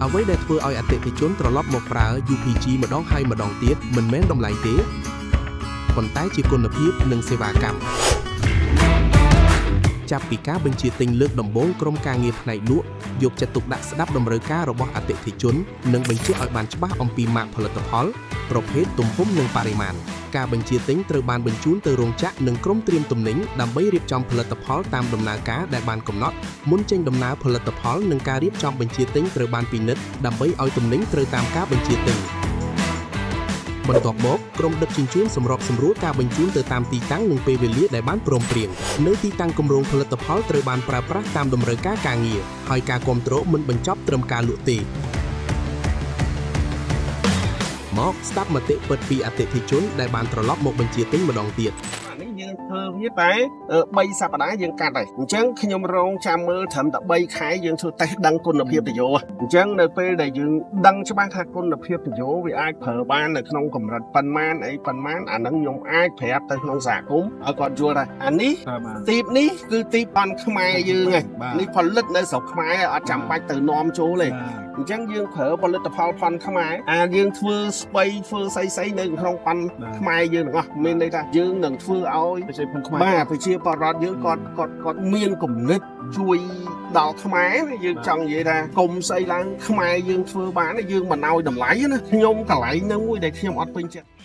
អ្វីដែលធ្វើឲ្យអតិថិជនត្រឡប់មកប្រើ UPG ម្ដងហើយម្ដងទៀតមិនមែនតម្លៃទេប៉ុន្តែជាគុណភាពនិងសេវាកម្មចាប់ពីការបញ្ជាទិញលើកដំបូងក្រុមការងារផ្នែកលក់យកចិត្តទុកដាក់ស្ដាប់តម្រូវការរបស់អតិថិជននិងបញ្ជាក់ឲ្យបានច្បាស់អំពីម៉ាកផលិតផលប្រភេទទំហំនិងបរិមាណការបញ្ជាទិញត្រូវបានបញ្ជូនទៅរោងចក្រនិងក្រុមត្រៀមទំនិញដើម្បីរៀបចំផលិតផលតាមដំណើរការដែលបានកំណត់មុនចេញដំណើរផលិតផលនិងការរៀបចំបញ្ជាទិញត្រូវបានពិនិត្យដើម្បីឲ្យទំនិញត្រូវតាមការបញ្ជាទិញបន្ទាប់មកក្រុមដឹកជញ្ជូនសម្របសម្រួលការបញ្ជូនទៅតាមទីតាំងនិងពេលវេលាដែលបានព្រមព្រៀងនៅទីតាំងគម្រោងផលិតផលត្រូវបានប្រើប្រាស់តាមតម្រូវការការងារហើយការគ្រប់គ្រងមិនបញ្ចប់ត្រឹមការលក់ទេមកស្ដាប់មតិពិតពីអតិថិជនដែលបានត្រឡប់មកបញ្ជាទិញម្ដងទៀត អានេះយើងធ្វើវាតែ3សប្តាហ៍យើងកាត់ហើយអញ្ចឹងខ្ញុំរងចាំមើលត្រឹមតែ3ខែយើងធ្វើតេស្តដឹងគុណភាពតយោអញ្ចឹងនៅពេលដែលយើងដឹងច្បាស់ថាគុណភាពតយោវាអាចប្រើបាននៅក្នុងកម្រិតប៉ុន្មានអីប៉ុន្មានអាហ្នឹងខ្ញុំអាចប្រាប់ទៅក្នុងសហគមន៍ឲ្យគាត់យល់ថាអានេះទីបនេះគឺទីបបានខ្មែរយើងឯងនេះផលិតនៅស្រុកខ្មែរអត់ចាំបាច់ទៅនាំចូលទេអញ្ចឹងយើងប្រើផលិតផលផនខ្មែរអាយើងធ្វើស្បៃធ្វើស្អីស្អីនៅក្នុងផនខ្មែរយើងទាំងអស់មានន័យថាយើងនឹងធ្វើឲ្យ ប្រជាជនខ្មែរ បាទប្រជាពលរដ្ឋយើងគាត់គាត់គាត់មានគំនិតជួយដល់ខ្មែរយើងចង់និយាយថាគុំស្អីឡើងខ្មែរយើងធ្វើបានយើងមិនឲ្យតម្លៃណាខ្ញុំកន្លែងហ្នឹងមួយដែលខ្ញុំអត់ពេញចិត្ត។